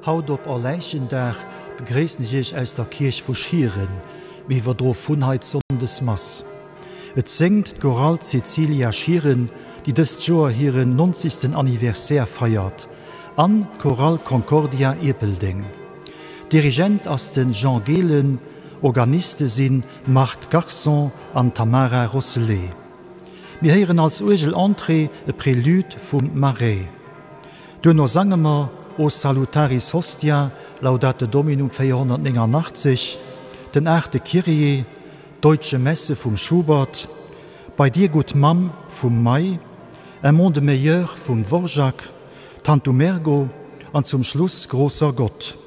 Haut op Allerläichendag begréissen ech Iech aus der Kierch vu Schieren. Mir iwwerdroe vun hei d'Sonndesmass. Et séngt d'Chorale Cäcilia Schieren, déi dëst Joer hiren nonzegsten Anniversaire feiert, an d'Chorale Concordia Ierpeldeng. Dirigent ass de Jean Gehlen, Organiste si Marc Garson an Tamara Rosselet. Mir héieren als Uergel-Entrée e Prélude vum Marais. Duerno sange mer O salutaris hostia, Laudate Dominum 489, den aachte Kyrie, Deutsche Messe vum Schubert, Bei dir gutt Mamm vum May, Un monde meilleur vum Dvorak, Tantum ergo an zum Schluss Großer Gott.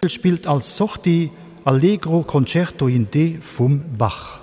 Spillt als Sortie Allegro Concerto in D vum Bach.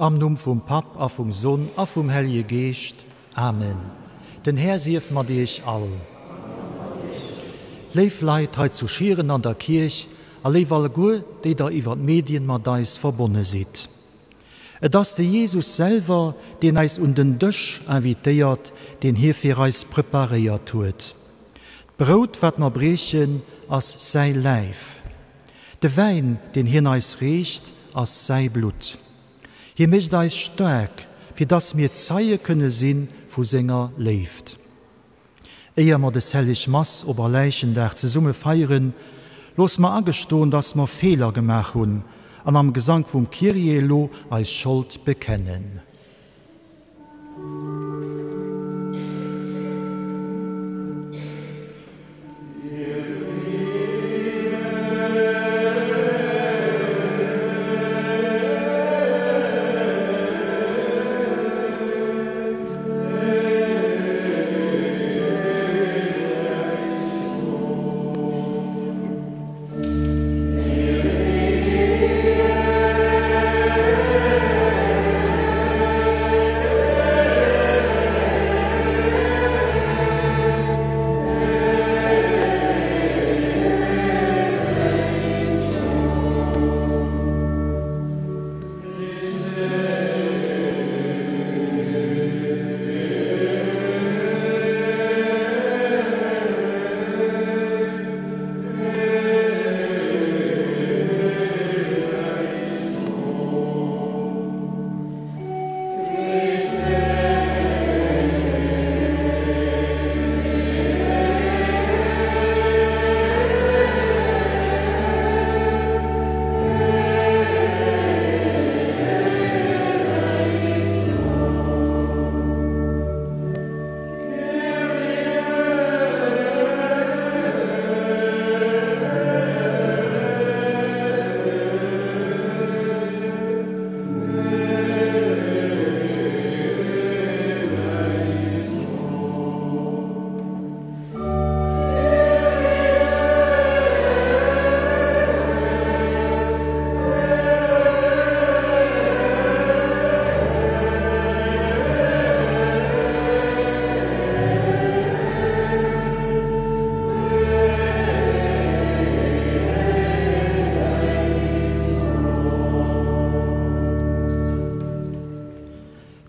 Am Numm vum Papp a vum Sonn a vum Hellje Geescht. Amen. Den Här sief mat iech all. Léif Leit hei zu Schieren an der Kierch a léif alleguer, déi der iwwer d'Medien mat eis verbonne sidd. Et ass de Jesus selwer, deen eis un den Dësch invitéiert, deen hie fir eis preparéiert huet. D'Brout, wat mer briechen, ass säi Läif. De Wäin, deen hien eis reecht, ass säi Blutt. Hie mécht eis staark, fir dass mir Zeie kënne si vu senger Léift. Éier mer des helleg Mass op Allerläichendag zesumme feieren, looss mer agestoen, dass mer Feeler gemaach hunn an am Gesank vum Kyrie elo eis Schold bekennen.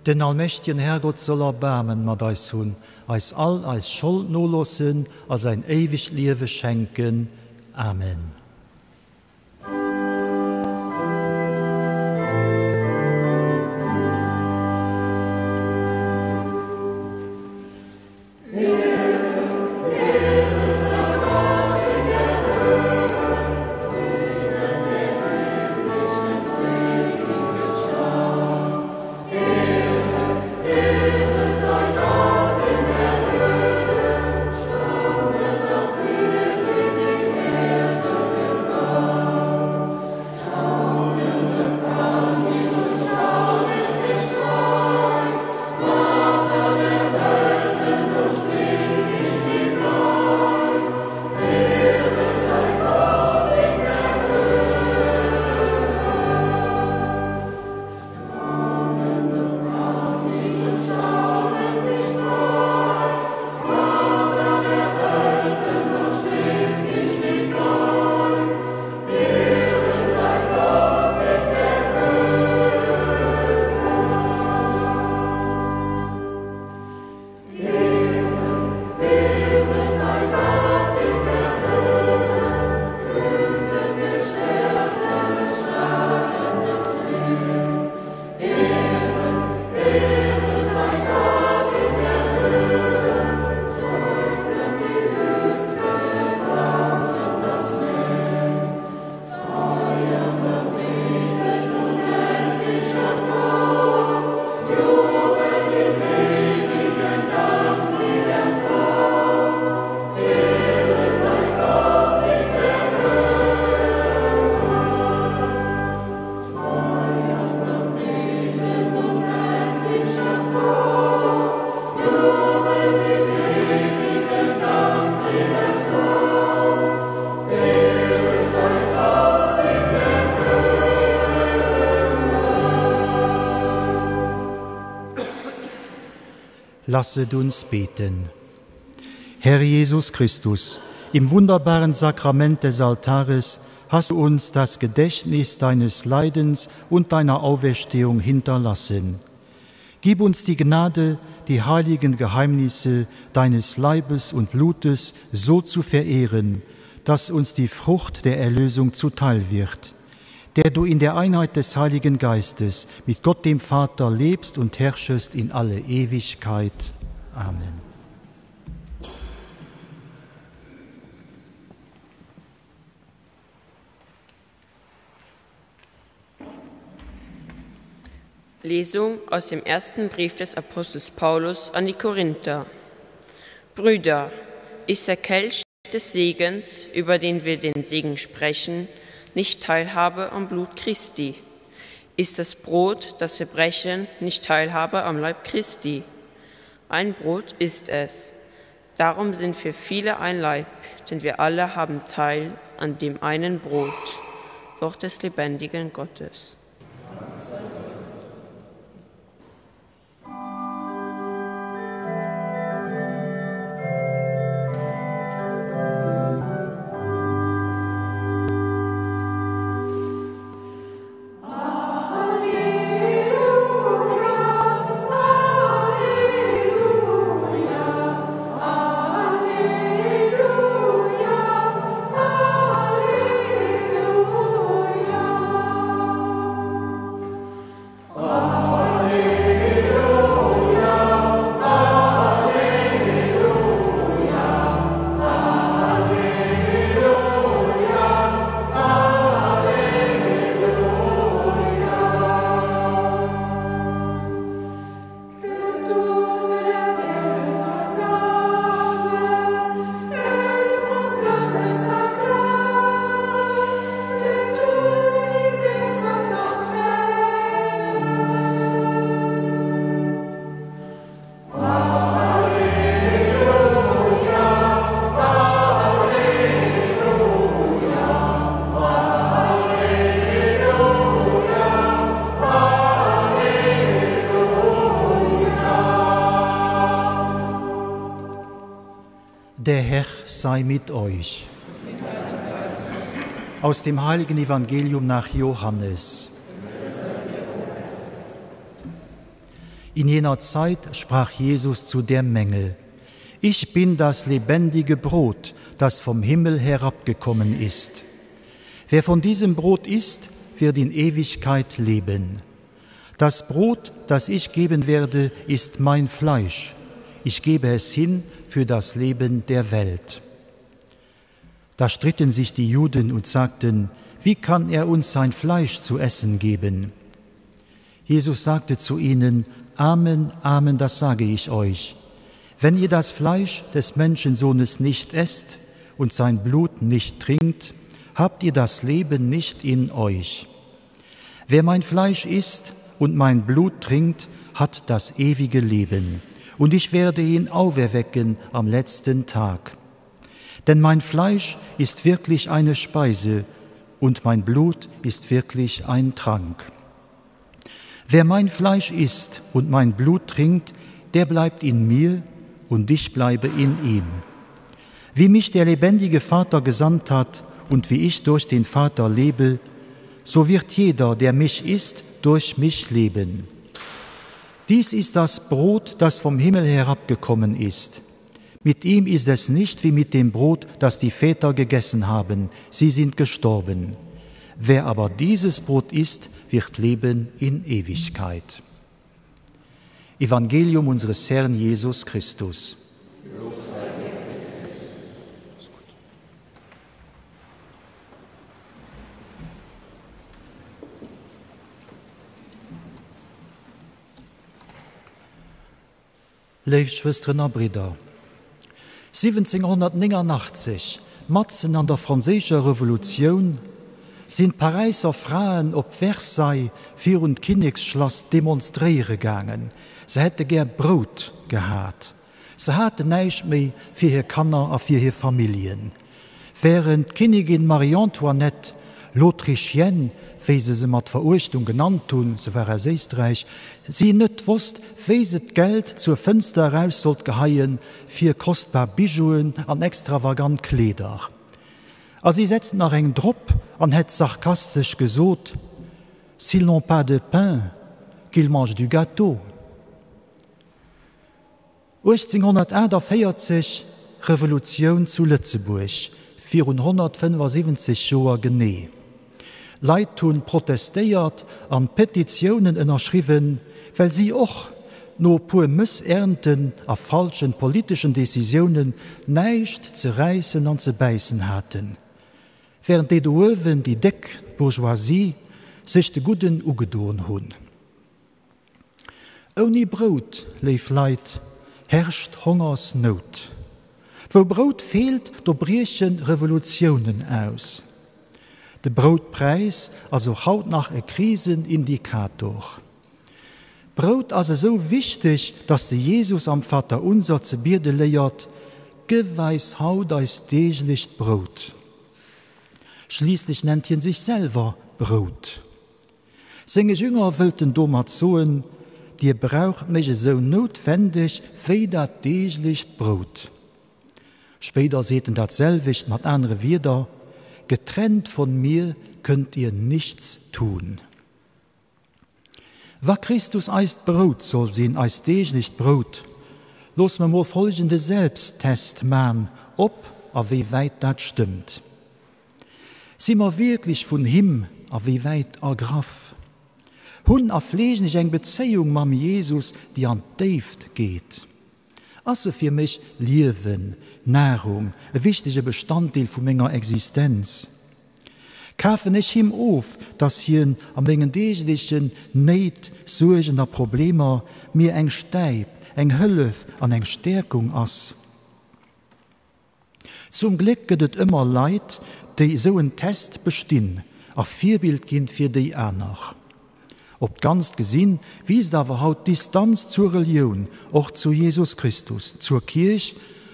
Den allmächtigen Herrgott soll Erbaarmen mat eis hunn, eis all eis Schold noloossen a säin éiwegt Liewe schenken. Amen. Lasset uns beten. Herr Jesus Christus, im wunderbaren Sakrament des Altares hast du uns das Gedächtnis deines Leidens und deiner Auferstehung hinterlassen. Gib uns die Gnade, die heiligen Geheimnisse deines Leibes und Blutes so zu verehren, dass uns die Frucht der Erlösung zuteil wird, der du in der Einheit des Heiligen Geistes mit Gott dem Vater lebst und herrschest in alle Ewigkeit. Amen. Lesung aus dem ersten Brief des Apostels Paulus an die Korinther. Brüder, ist der Kelch des Segens, über den wir den Segen sprechen, nicht Teilhabe am Blut Christi? Ist das Brot, das wir brechen, nicht Teilhabe am Leib Christi? Ein Brot ist es. Darum sind wir viele ein Leib, denn wir alle haben Teil an dem einen Brot. Wort des lebendigen Gottes. Der Herr sei mit euch. Aus dem heiligen Evangelium nach Johannes. In jener Zeit sprach Jesus zu der Menge: Ich bin das lebendige Brot, das vom Himmel herabgekommen ist. Wer von diesem Brot isst, wird in Ewigkeit leben. Das Brot, das ich geben werde, ist mein Fleisch. Ich gebe es hin für das Leben der Welt. Da stritten sich die Juden und sagten: Wie kann er uns sein Fleisch zu essen geben? Jesus sagte zu ihnen: Amen, Amen, das sage ich euch. Wenn ihr das Fleisch des Menschensohnes nicht esst und sein Blut nicht trinkt, habt ihr das Leben nicht in euch. Wer mein Fleisch isst und mein Blut trinkt, hat das ewige Leben, und ich werde ihn auferwecken am letzten Tag. Denn mein Fleisch ist wirklich eine Speise und mein Blut ist wirklich ein Trank. Wer mein Fleisch isst und mein Blut trinkt, der bleibt in mir und ich bleibe in ihm. Wie mich der lebendige Vater gesandt hat und wie ich durch den Vater lebe, so wird jeder, der mich isst, durch mich leben. Dies ist das Brot, das vom Himmel herabgekommen ist. Mit ihm ist es nicht wie mit dem Brot, das die Väter gegessen haben, sie sind gestorben. Wer aber dieses Brot isst, wird leben in Ewigkeit. Evangelium unseres Herrn Jesus Christus. Léif Schwësteren a Bridder, 1789, matzen an der Franséischer Revolutioun, sinn d'Paräisser Fraen op Versailles virun d'Kinneksschlass demonstréiere gaangen. Se hätte gär Brout gehat. Se haten näischt méi fir hir Kanner a fir hir Familljen. Wärend d'Kinnigin Marie-Antoinette. L'Autrichienne, wéi se se mat Veruechtung genannt hunn, se war aus Éisträich, si net wosst, wéi se d'Geld zur Fënster eraus sollt geheien, fir kostbar Bijouen an extravagant Kleeder. A si setzt nach eng drop an hätt sarkastesch gesot, S'ils n'ont pas de pain, qu'ils mangent du gâteau. 1848, Revolutioun zu Lëtzebuerg, virun 175 Joer genee. Leit hunn protestéiert an Petitiounen ënnerschriwwen, well si och no e puer Mëssernten a falschen politeschen Decisiounen näischt ze räissen an ze bäissen haten, während déi do uewen, déi Déck, d'Bourgeoisie, sech de Gudden ugedoen hunn. Ouni Brout, léif Leit, herrscht Hongersnout. Wou Brout feelt, do brieche Revolutiounen aus. De Broutpräis ass och haut nach e Krisenindikator. Brout ass esou wichteg, datt de Jesus am Vaterunser ze biede léiert, Gëff eis haut eist deeglecht Brout. Schliisslech nennt hien sech selwer Brout. Senge Jünger wëllt en domat soen, Dir braucht mech esou noutwendeg wéi dat deeglecht Brout. Spéider seet en dat selwecht mat anere Wierder, Getrennt von mir könnt ihr nichts tun. Wa Christus eist Brout soll sinn, eist deeglecht Brout, loosse mer mol folgende Selbsttest man, ob a wéi wäit dat stëmmt. Si mer wierklech vun him a wéi wäit ergraff? Hunn a fleegen ech eng Bezéiung mam Jesus, déi an d'Déift geet? Ass e fir mech Liewen, Nahrung, e wichtege Bestanddeel vu menger Existenz? Kafen ech him of, dass hien a mengen deeglechen Néit, Suergen a Problemer mir eng Stäip, eng Hëllef an eng Stäerkung ass? Zum Gléck gëtt et ëmmer Leit, déi esou en Test bestinn a Virbild ginn fir déi aner. Op d'Ganzt gesinn, wiisst awer haut d'Distanz zur Relioun, och zu Jesus Christus, zur Kierch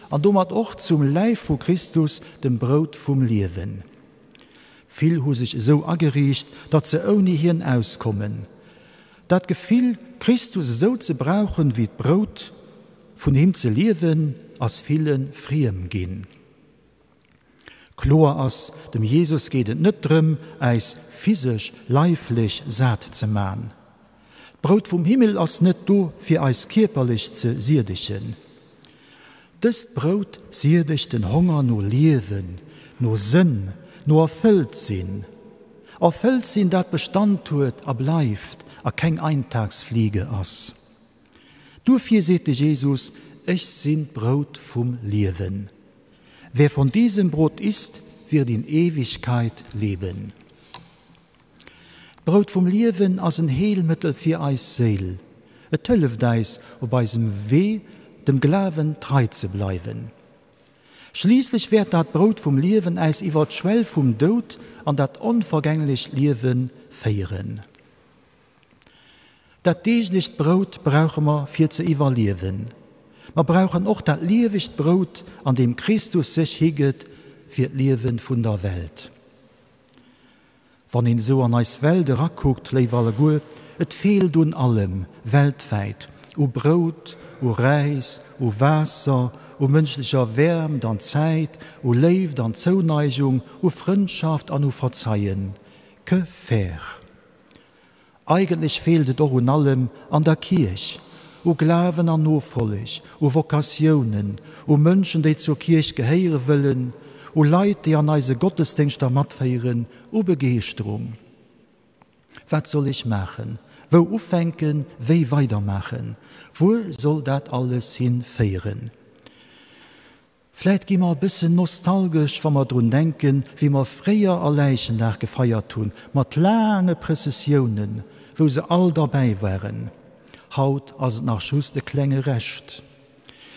an domat och zum Läif vu Christus, dem Brout vum Liewen. Vill hu sech esou ageriicht, datt se ouni hien auskommen. Dat Gefill, Christus esou ze brauchen wéi d'Brout, Vun him ze liewen ass ville friem ginn. Kloer ass, dem Jesus geet et net drëm, äis physesch, leiflech sat ze man. D'Brout vum Himmel ass net do fir eis kierperlech ze siedegen. Dëst Brout siedegt den Honger no Liewen, no Sënn, no erfëllt sinn. Erfëllt sinn, dat Bestand huet a bleift a keng Eintagsfliege ass. Duerfir seet de Jesus, Ech sinn d'Brout vum Liewen. Wer von diesem Brot isst, wird in Ewigkeit leben. D'Brout vum Liewen ass en Heelmëttel fir eis Séil. Et hëlleft äis, op eisem Wee dem Glawen trei ze bleiwen. Schliisslech wäert dat Brout vum Liewen äis iwwer d'Schwell vum Doud an dat onvergänglecht Liewe féieren. Dat deeglecht Brout brauche mer fir ze iwwerliewen. Mer brauchen och dat liewegt Brout, an deem Christus sech higëtt fir d'Liewe vun der Welt. Wann een esou an eis Welt erakuckt, léif alleguer, et feelt un allem, weltwäit, u Brout, u Räis, u Waasser, u mënschlecher Wäermt an Zäit, u Léift an Zouneigung, u Frëndschaft an u Verzeien. Que faire? Eigentlech feelt et och un allem an der Kierch, u Glawen an Nofolleg, u Vokatiounen, u Mënschen, déi zur Kierch gehéiere wëllen, u Leit, déi an eise Gottesdéngschter matféieren, u Begeeschterung. Wat soll ech maachen? Wou ufänken? Wéi weidermaachen? Wuer soll dat alles hin féieren? Vläit gi mer e bëssen nostalgesch, wa mer drun denken, wéi mer fréier Allerhäichendag gefeiert hunn, mat laange Prëssessiounen, wou se all derbäi waren. Haut ass et nach just e klenge Rescht.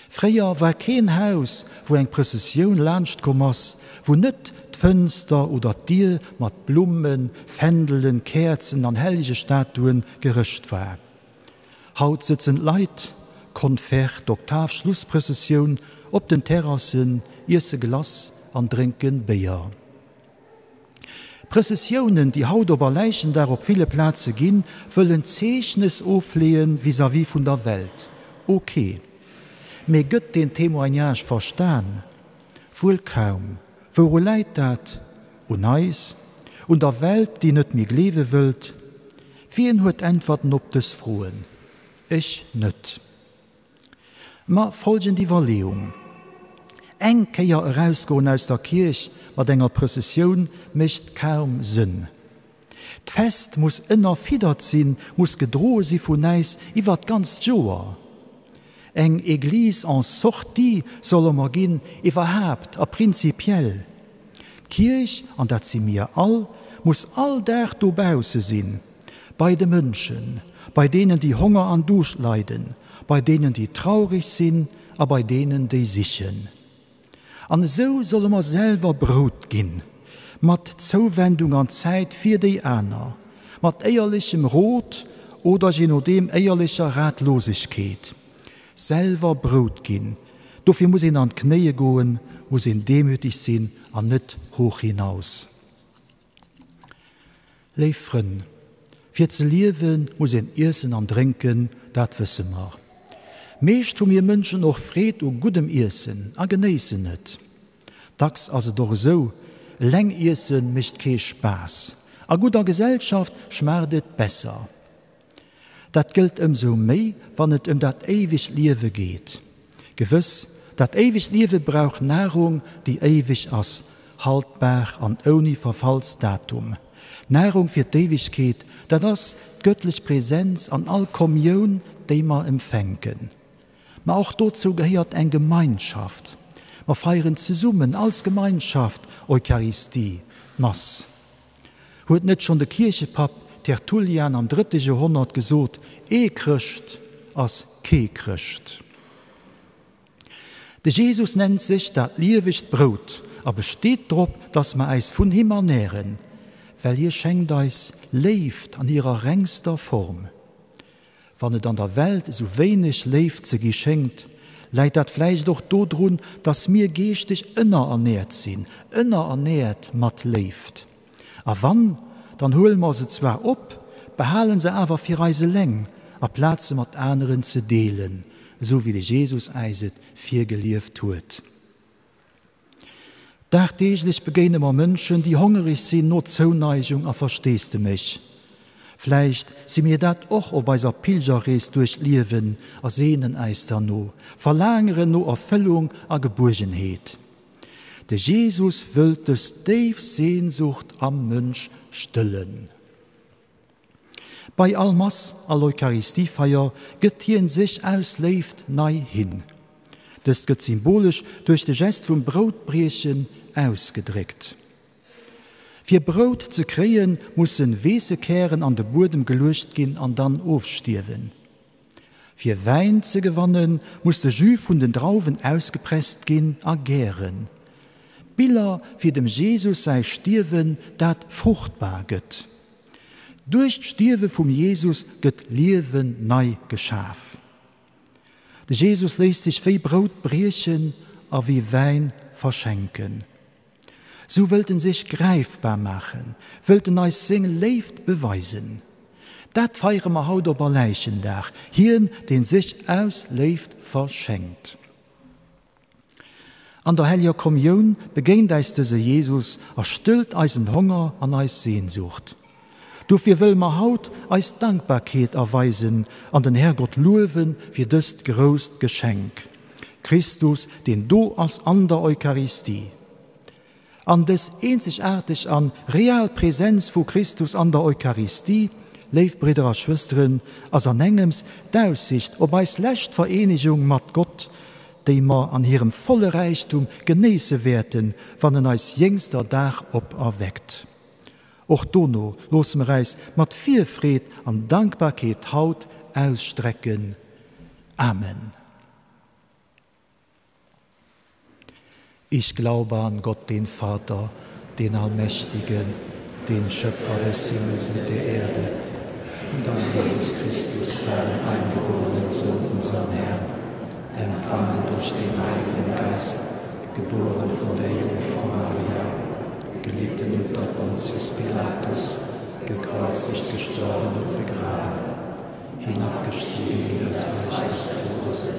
Fréier war keen Haus, wou eng Prëssessioun laanscht komm ass, wou net d'Fënster oder d'Dier mat Blummen, Fändelen, Käerzen an Hellegestatuen gerëscht war. Haut sëtzen d'Leit, Konfert, Oktav, Schlussprëssessioun, op den Terrassen, iesse Glace an drénke Béier. D'Prëssessiounen, déi haut op Allerläichendag op ville Plaze ginn, wëllen Zeechnes ofleeën vis-à-vis vun der Welt. Ok. Mee gëtt deen Témoignage verstan? Wuel kaum. Wouru läit dat? Un eis? Un der Welt, déi net méi gleewe wëllt? Wien huet Äntwerten op dës Froen? Ech net. Ma folgend Iwwerleeung, Eng Kéier erausgoen aus der Kierch mat enger Prëssessioun mécht kaum Sënn. D'Fest muss ënnerfiddert sinn, muss gedroe si vun äis iwwer d'ganzt Joer. Eng Église en sortie solle mer ginn, iwwerhaapt a prinzipiell. D'Kierch, an dat si mir all, muss all Dag dobausse sinn, bei de Mënschen, bei deenen, déi Honger an Duuscht leiden, bei deenen, déi traurig sinn a bei deenen, déi sichen. An esou solle mer selwer Brout ginn, mat Zouwendung an Zäit fir déi aner, mat éierlechem Rot oder je nodeem éierlecher Ratlosegkeet. Selwer Brout ginn, dofir muss een an d'Knéie goen, muss een demütig sinn an net hoch hinaus. Léif Frënn, fir ze liewe muss een iessen an drénken, dat wësse mer. Meescht hu mir Mënschen och Freed u guddem Iessen a genéissen et. Dacks ass et och esou, eleng iesse mécht kee Spaass, a gudder Gesellschaft schmaacht et besser. Dat gëllt ëmsou méi, wann et ëm dat éiwegt Liewe geet. Gewëss, dat éiwegt Liewe brauch Nahrung, déi éiweg ass, haltbar an ouni Verfallsdatum. Nahrung fir d'Éiwegkeet, dat ass d'gëttlech Präsenz an all Kommioun, déi mer empfänken. Ma och dozou gehéiert eng Gemeinschaft. Mer feieren zesummen als Gemeinschaft Eucharistie, d'Mass. Huet net schonn de Kierchepapp Tertullian am drëtte Joerhonnert gesot, Ee Chrëscht ass kee Chrëscht? De Jesus nennt sech dat liewegt Brout a besteet drop, dass mer äis vun him ernären, well hie schenkt eis Léift an hirer rengster Form. Wann et an der Welt esou wéineg Léift ze gi schéngt, läit dat vläicht och dodrun, dass mir geeschteg ënnerernährt sinn, ënnerernährt mat Léift. A wann, dann huele mer se zwar op, behalen se awer fir eis eleng, aplaz se mat aneren ze deelen, esou wéi de Jesus äis et virgelieft huet. Dagdeeglech begéine mer Mënschen, déi hongereg sinn no Zouneigung a Versteesdemech. Vläicht si mir dat och op eiser Pilgerrees duerch d'Liewen a seenen äis derno, verlaangeren no Erfëllung a Gebuergenheet. De Jesus wëllt dës déif Sehnsucht am Mënsch stëllen. Bei all Mass, all Eucharistiefeier gëtt hien sech aus Léift nei hin. Dëst gëtt symbolesch duerch de Gest vum Broutbriechen ausgedréckt. Fir Brout ze kréien, mussen Weessekären an de Buedem geluecht ginn an dann ofstierwen. Fir Wäin ze gewannen, muss de Jus vun den Drauwen ausgepresst ginn a gären. Biller fir dem Jesus säi Stierwen, dat fruchtbar gëtt. Duerch d'Stierwe vum Jesus gëtt Liewen nei geschaf. De Jesus léisst sech wéi Brout briechen a wéi Wäin verschenken. Sou wëllt en sech gräifbar maachen, wëllt en eis seng Léift beweisen. Dat feiere mer haut op Allerläichendag, hien, deen sech aus Léift verschenkt. An der Helleger Kommioun begéint äis dëse Jesus a stëllt eisen Honger an eis Sehnsucht. Dofir wëlle mer haut eis Dankbarkeet erweisen an den Herrgott luewe fir dëst grousst Geschenk, Christus, deen do ass an der Eucharistie. An dës eenzegaarteg an real Präsenz vu Christus an der Eucharistie, léif Bridder a Schwësteren, ass an engems d'Aussicht op eis lescht Vereenegung mat Gott, déi mer an hirem volle Räichtum genéisse wäerten, wann en eis jéngster Dag operweckt. Och dono loosse mer äis mat Virfreed an Dankbarkeet haut ausstrecken. Amen. Ich glaube an Gott, den Vater, den Allmächtigen, den Schöpfer des Himmels und der Erde, und an Jesus Christus, seinen eingeborenen Sohn, unseren Herrn, empfangen durch den Heiligen Geist, geboren von der Jungfrau Maria, Gelitten unter Pontius Pilatus, gekreuzigt, gestorben und begraben, hinabgestiegen in das Reich des Todes,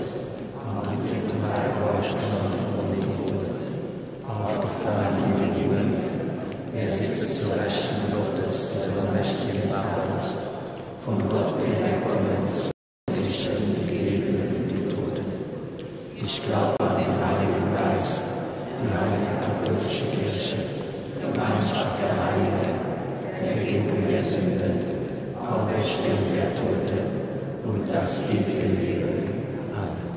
am dritten Tag auferstanden von den Toten, aufgefahren in den Himmel, er sitzt zur Rechten Gottes, des allmächtigen Vaters, von dort wird er kommen zu richten die Lebenden und die Toten. Ich glaube an den Heiligen Geist, die heilige katholische Kirche, Gemeinschaft der Heiligen, Vergebung der Sünden, Auferstehung der Toten und das ewige Leben. Amen.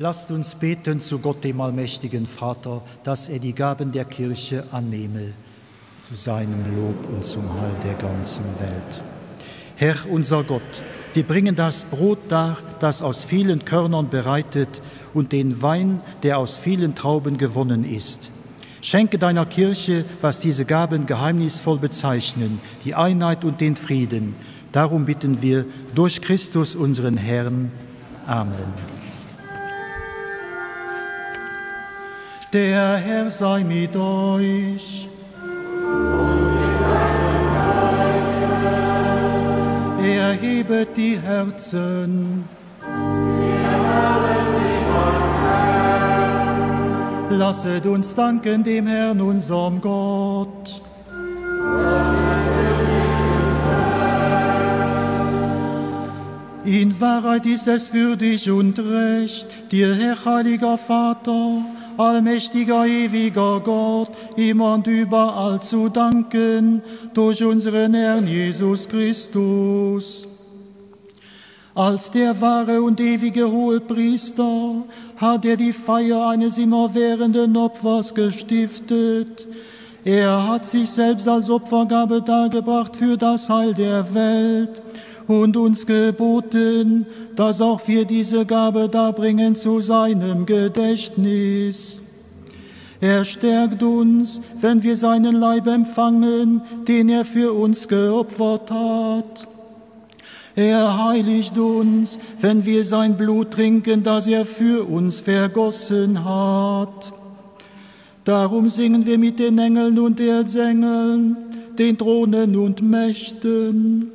Lasst uns beten zu Gott, dem allmächtigen Vater, dass er die Gaben der Kirche annehme, zu seinem Lob und zum Heil der ganzen Welt. Herr unser Gott, wir bringen das Brot dar, das aus vielen Körnern bereitet, und den Wein, der aus vielen Trauben gewonnen ist. Schenke deiner Kirche, was diese Gaben geheimnisvoll bezeichnen, die Einheit und den Frieden. Darum bitten wir durch Christus unseren Herrn. Amen. Der Herr sei mit euch. Erhebet die Herzen. Lasset uns danken dem Herrn, unserem Gott. In Wahrheit ist es würdig und recht, dir, Herr heiliger Vater, allmächtiger, ewiger Gott, immer und überall zu danken, durch unseren Herrn Jesus Christus. Als der wahre und ewige Hohepriester hat er die Feier eines immerwährenden Opfers gestiftet. Er hat sich selbst als Opfergabe dargebracht für das Heil der Welt und uns geboten, dass auch wir diese Gabe darbringen zu seinem Gedächtnis. Er stärkt uns, wenn wir seinen Leib empfangen, den er für uns geopfert hat. Er heiligt uns, wenn wir sein Blut trinken, das er für uns vergossen hat. Darum singen wir mit den Engeln und Erzengeln, den Thronen und Mächten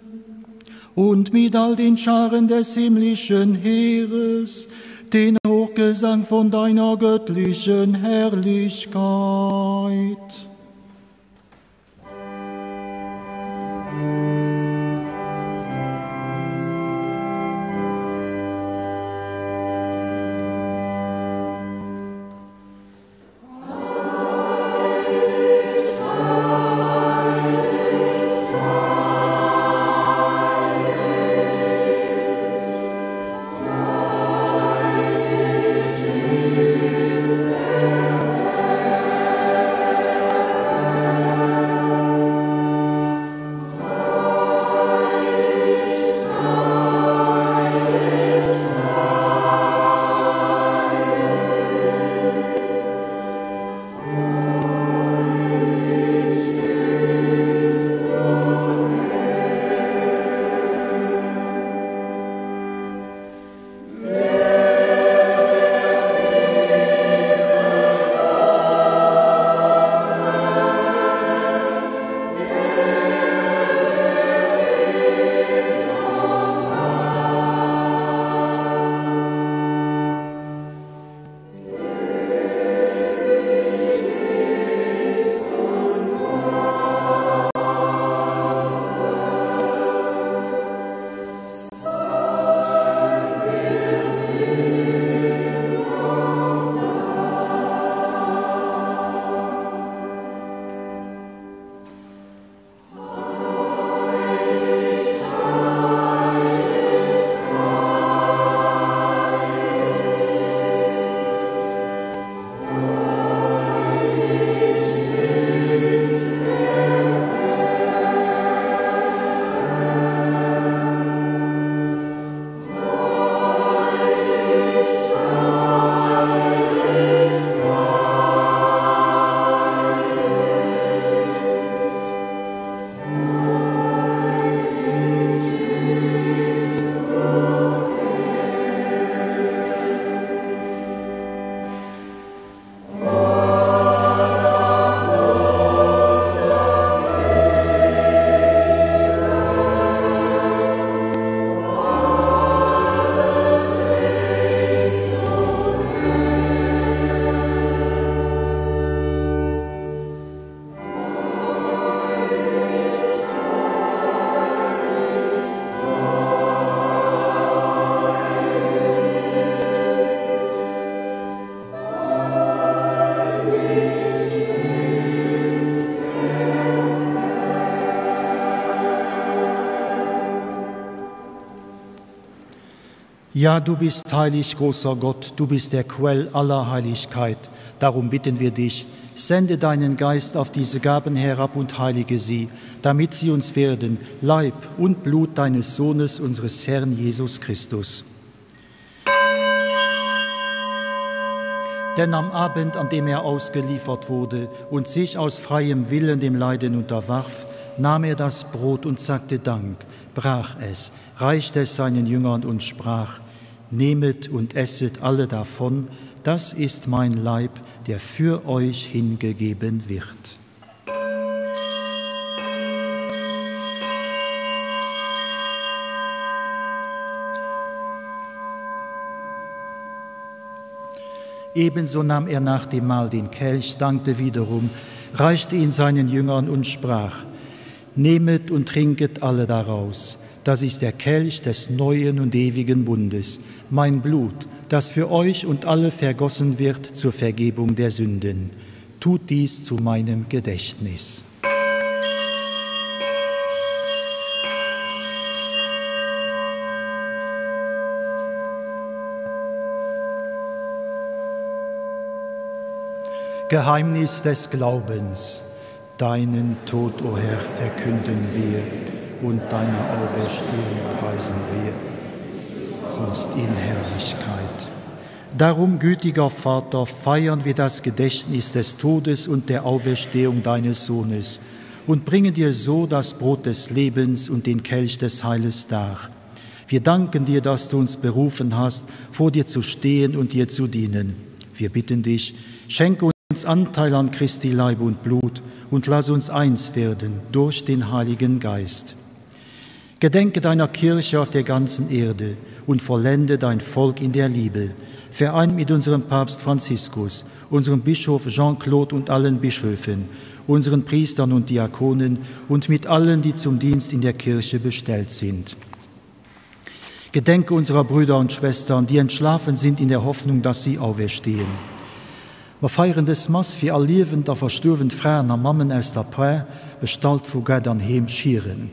und mit all den Scharen des himmlischen Heeres, den Hochgesang von deiner göttlichen Herrlichkeit. Ja, du bist heilig, großer Gott, du bist der Quell aller Heiligkeit. Darum bitten wir dich, sende deinen Geist auf diese Gaben herab und heilige sie, damit sie uns werden, Leib und Blut deines Sohnes, unseres Herrn Jesus Christus. Denn am Abend, an dem er ausgeliefert wurde und sich aus freiem Willen dem Leiden unterwarf, nahm er das Brot und sagte Dank, brach es, reichte es seinen Jüngern und sprach: Nehmet und esset alle davon, das ist mein Leib, der für euch hingegeben wird. Ebenso nahm er nach dem Mahl den Kelch, dankte wiederum, reichte ihn seinen Jüngern und sprach: Nehmet und trinket alle daraus. Das ist der Kelch des neuen und ewigen Bundes, mein Blut, das für euch und alle vergossen wird zur Vergebung der Sünden. Tut dies zu meinem Gedächtnis. Geheimnis des Glaubens. Deinen Tod, o Herr, verkünden wir und deine Auferstehung preisen wir. Kommst in Herrlichkeit. Darum, gütiger Vater, feiern wir das Gedächtnis des Todes und der Auferstehung deines Sohnes und bringen dir so das Brot des Lebens und den Kelch des Heiles dar. Wir danken dir, dass du uns berufen hast, vor dir zu stehen und dir zu dienen. Wir bitten dich, schenke uns. Anteil an Christi Leib und Blut und lass uns eins werden durch den Heiligen Geist. Gedenke deiner Kirche auf der ganzen Erde und vollende dein Volk in der Liebe, vereint mit unserem Papst Franziskus, unserem Bischof Jean-Claude und allen Bischöfen, unseren Priestern und Diakonen und mit allen, die zum Dienst in der Kirche bestellt sind. Gedenke unserer Brüder und Schwestern, die entschlafen sind in der Hoffnung, dass sie auferstehen. Mer feieren dës Mass fir all liewend a verstuerwen Fraen a Mammen aus der Par, bestallt vu Gad an Heem Schieren.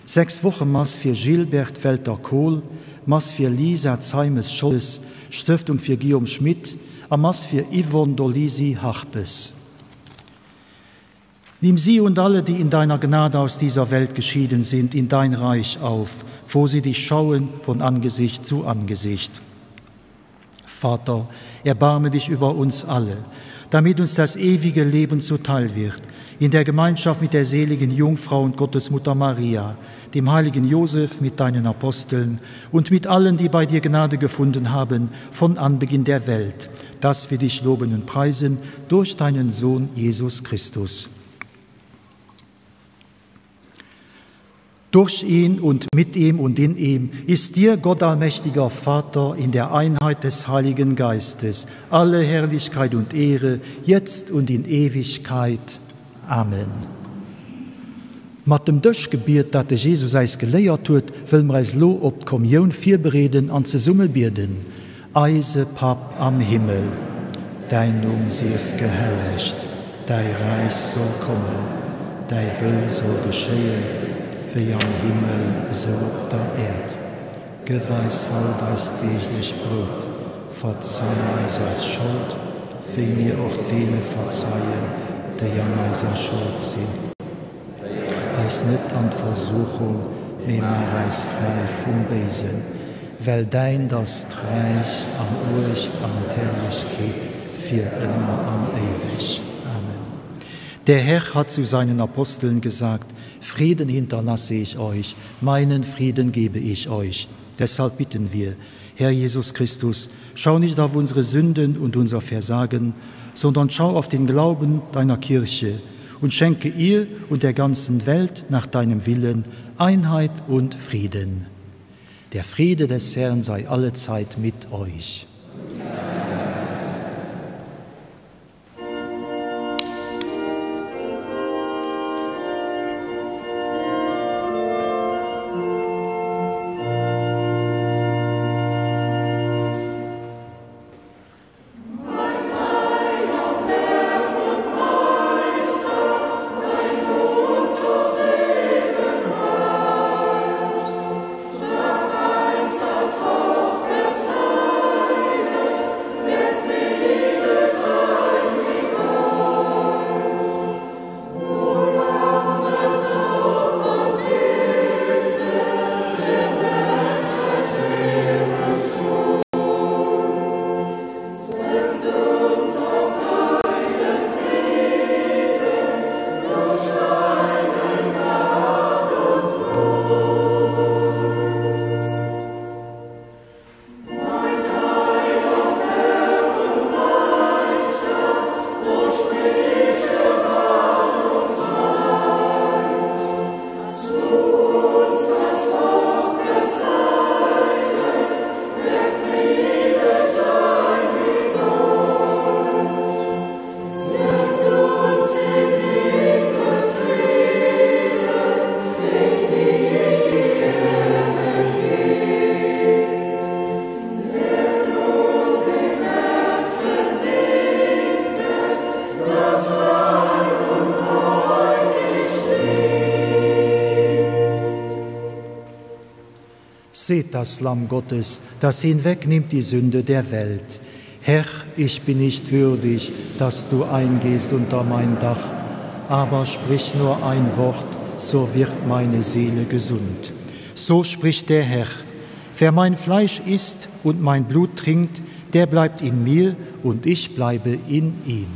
Sechswochemass fir Gilberte Welter-Kohl, Mass fir Lisa Zeimes-Scholtes, Stëftung fir Guillaume Schmit a Mass fir Yvonne Dolisi-Harpes. Nimm sie und alle, die in deiner Gnade aus dieser Welt geschieden sind, in dein Reich auf, wo sie dich schauen von Angesicht zu Angesicht. Vater, erbarme dich über uns alle, damit uns das ewige Leben zuteil wird, in der Gemeinschaft mit der seligen Jungfrau und Gottesmutter Maria, dem heiligen Josef mit deinen Aposteln und mit allen, die bei dir Gnade gefunden haben, von Anbeginn der Welt, dass wir dich loben und preisen durch deinen Sohn Jesus Christus. Durch ihn und mit ihm und in ihm ist dir, Gott allmächtiger Vater, in der Einheit des Heiligen Geistes alle Herrlichkeit und Ehre, jetzt und in Ewigkeit. Amen. Mat dem Dëschgebiet, dat de Jesus äis geléiert huet, wëlle mer äis lo op d'Kommioun virbereeden an zesumme bieden. Eise Papp am Himmel, däin Numm sief gehellegt, däi Räich soll kommen, däi Wëll soll geschéien, wéi am Himmel, esou op der Äerd. Gëff eis haut eist deeglech Brout. Verzei eis eis Schold, wéi mir och deene verzeien, déi an eiser Schold sinn. Féier eis net an d'Versuchung, mee maach eis fräi vum Béisen, well däint ass d'Räich an d'Muecht an d'Herrlechkeet fir ëmmer an éiweg. Amen. Der Herr hat zu seinen Aposteln gesagt, Frieden hinterlasse ich euch, meinen Frieden gebe ich euch. Deshalb bitten wir, Herr Jesus Christus, schau nicht auf unsere Sünden und unser Versagen, sondern schau auf den Glauben deiner Kirche und schenke ihr und der ganzen Welt nach deinem Willen Einheit und Frieden. Der Friede des Herrn sei allezeit mit euch. Seht das Lamm Gottes, das hinwegnimmt die Sünde der Welt. Herr, ich bin nicht würdig, dass du eingehst unter mein Dach, aber sprich nur ein Wort, so wird meine Seele gesund. So spricht der Herr: Wer mein Fleisch isst und mein Blut trinkt, der bleibt in mir und ich bleibe in ihm.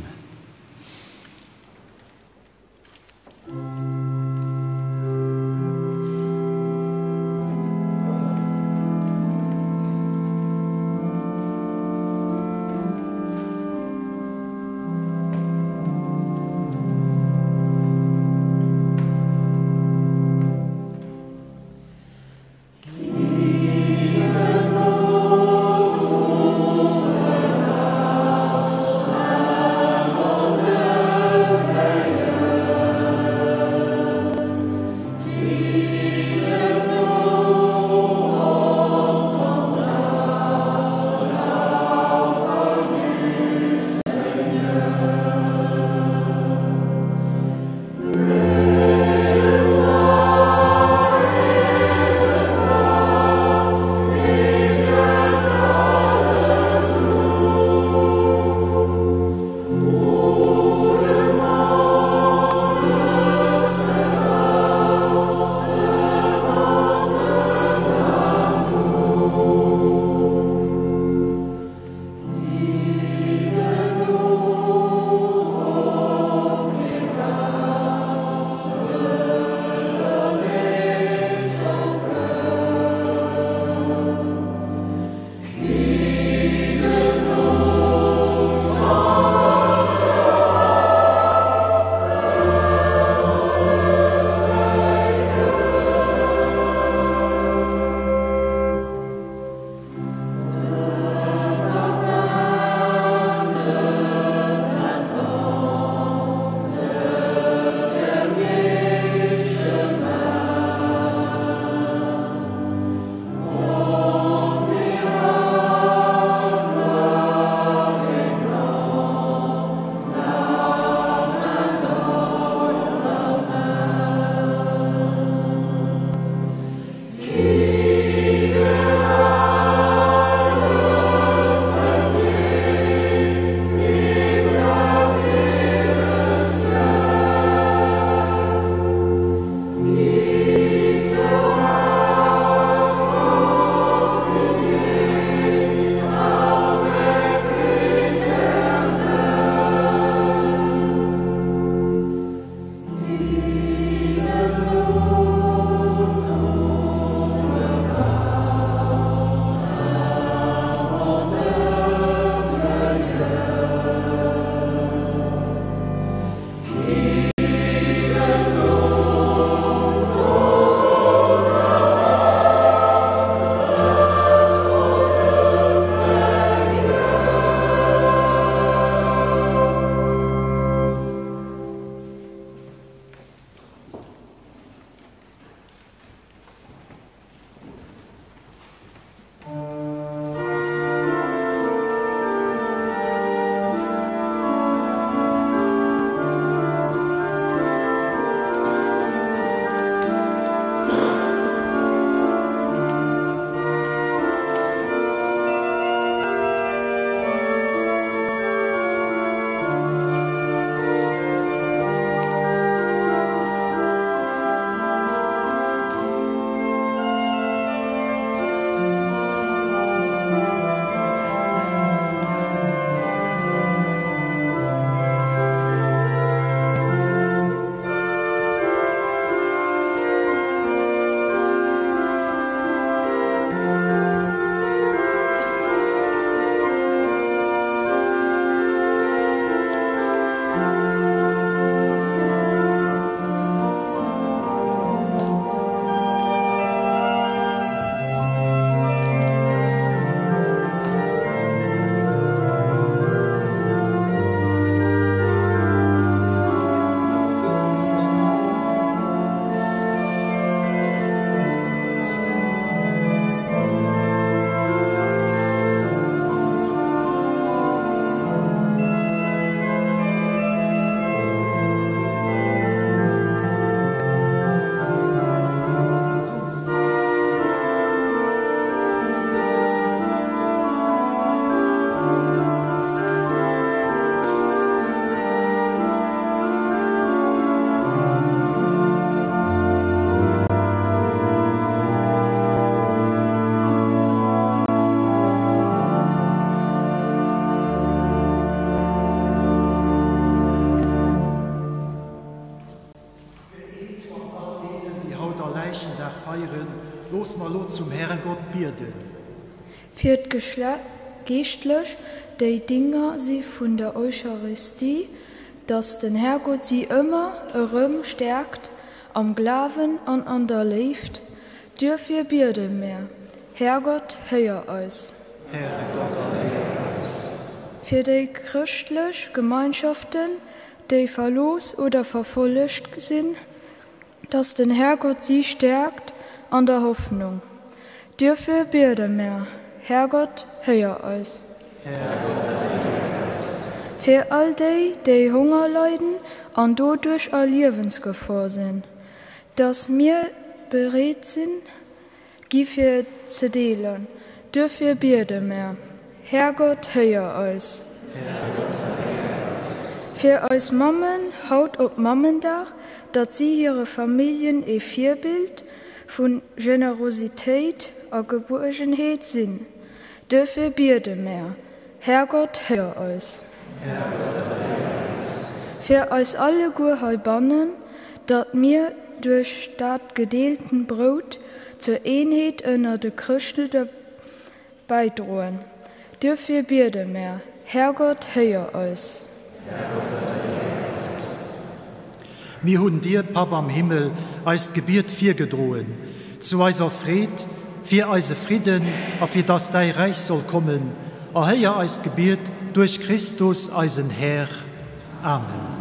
bieden. Fir d'Geeschtlech, déi Dinger si vun der Eucharistie, datt den Härgott si ëmmer erëm stäerkt am Glawen an an der Léift, duerfir biede mär, Härgott, héier eis. Härgott, erhéier eis. Fir déi chrëschtlech Gemeinschaften, déi verlooss oder verfollegt sinn, Dass den Härgott si stäerkt an der Hoffnung. Duerfir biede mär, Härgott, héier eis. Härgott, erhéier eis. Fir all déi, déi Honger leiden an doduerch a Liewensgefor sinn, dass mir bereet sinn, Gi fir ze deelen. Duerfir biede mär, Härgott, héier eis. Härgott, erhéier eis. Fir eis Mammen haut op Mammendag, datt si hire Familljen ee Virbild vu Generositéit a Gebuergenheet sinn. Duerfir biede mär, Härgott, héier eis. Härgott, erhéier eis. Fir eis alleguer heibannen, datt mir duerch dat gedeelten Brout zur Eenheet ënner de Chrëschte bäidroen. Duerfir biede mär, Härgott, héier eis. Härgott, erhéier eis. Mir hunn dir, Papp am Himmel, eist Gebiet virgedroen, zu eiser Freed, fir eise Fridden a fir dass däi Räich soll kommen. Erhéier eist Gebiet duerch Christus, eisen Här. Amen.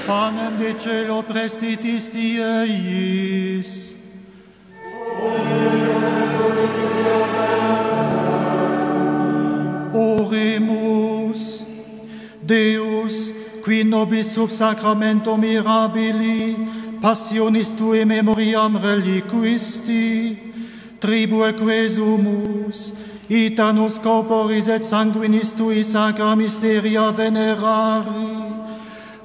Panem de cielo prestitisti eis. Oremus. Deus, qui nobis sub sacramento mirabili, passionis tue memoriam reliquisti, tribue quesumus, ita nos corporis et sanguinis tui sacra mysteria venerari,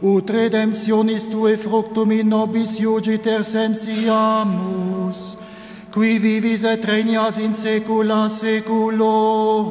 ut redemptionis tue fructum in nobis iugiter sensiamus, qui vivis et regnas in saecula saeculorum.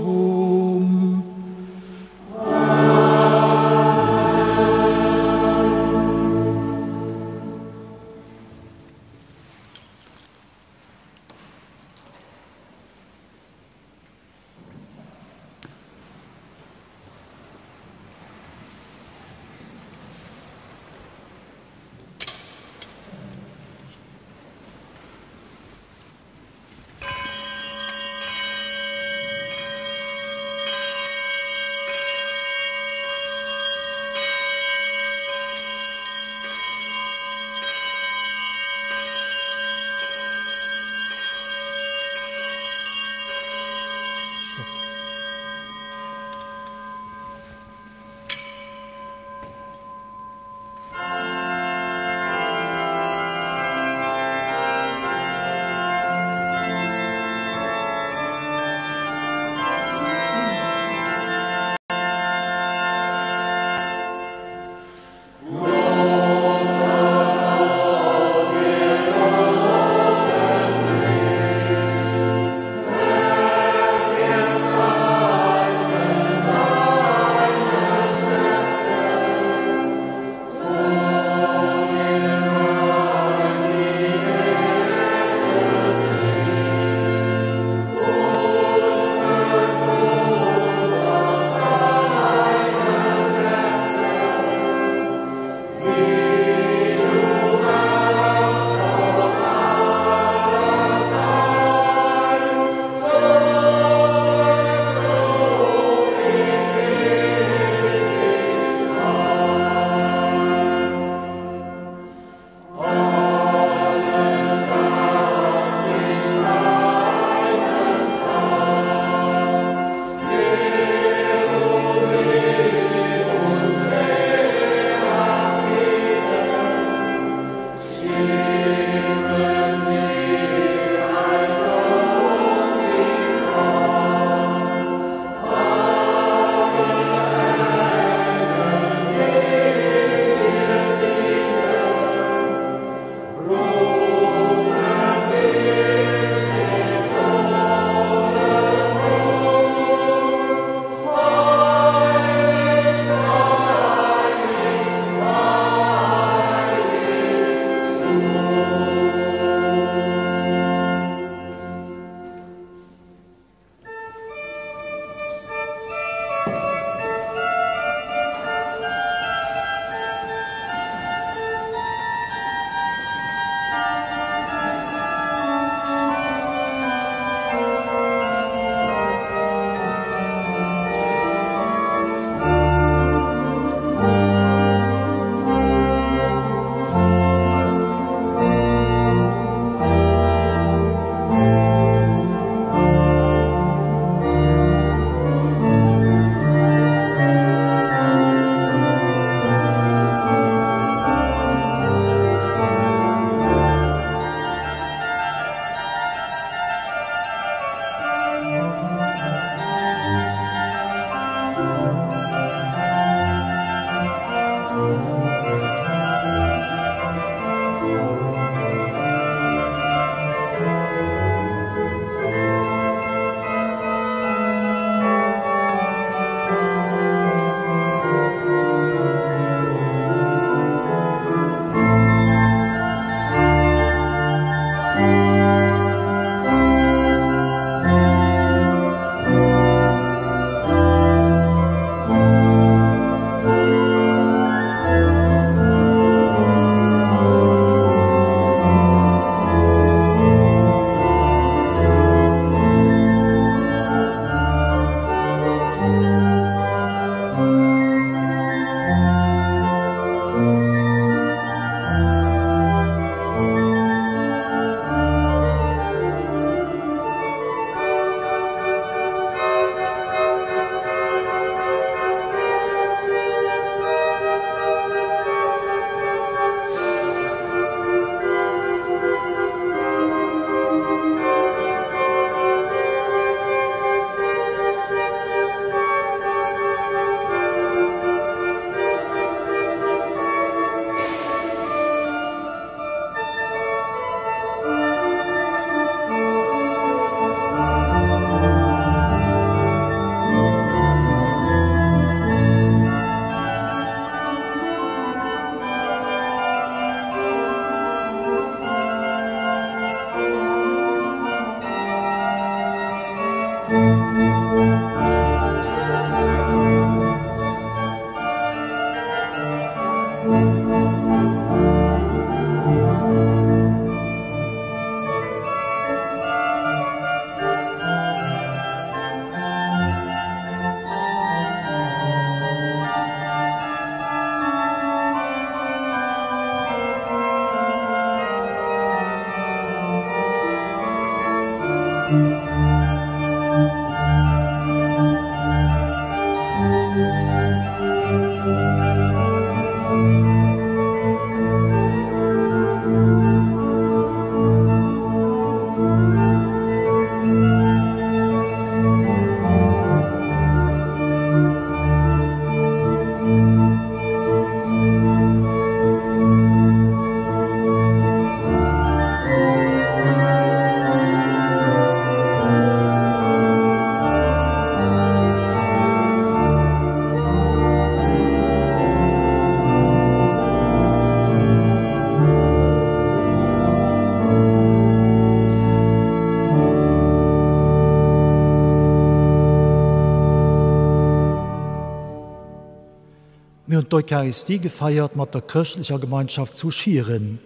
Mir hunn d'Eucharistie gefeiert mat der chrëschtlecher Gemeinschaft zu Schieren.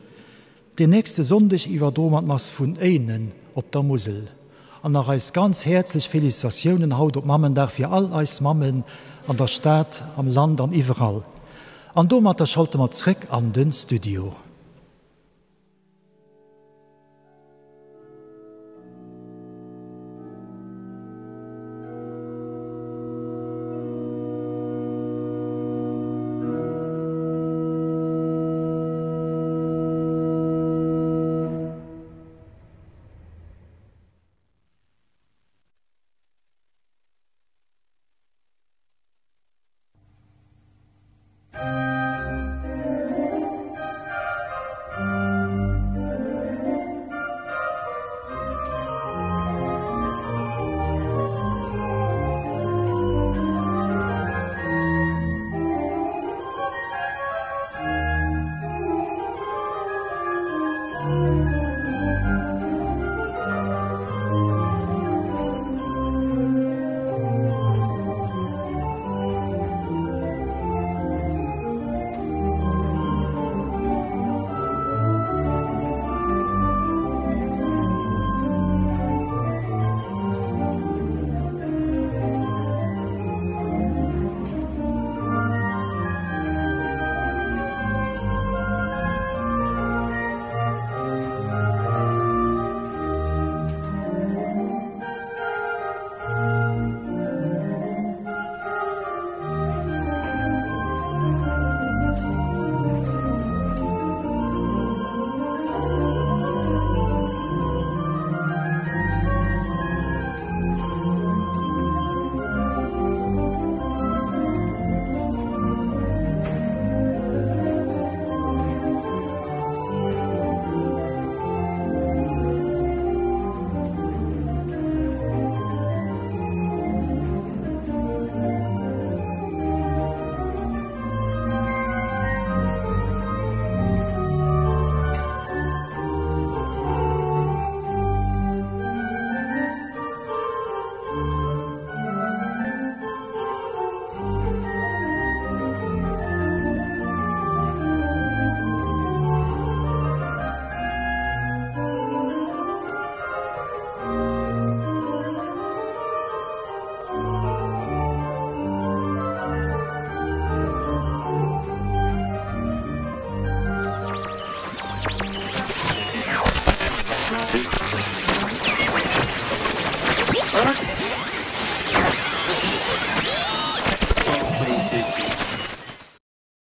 Den nächste Sonndeg iwwerdroe mer d'Mass vun Éinen op der Musel. An nach eis ganz häerzlech Felicitatiounen haut op Mammendag fir all eis Mammen an der Stad, am Land an iwwerall. An domatter schalte mer zréck an den Studio.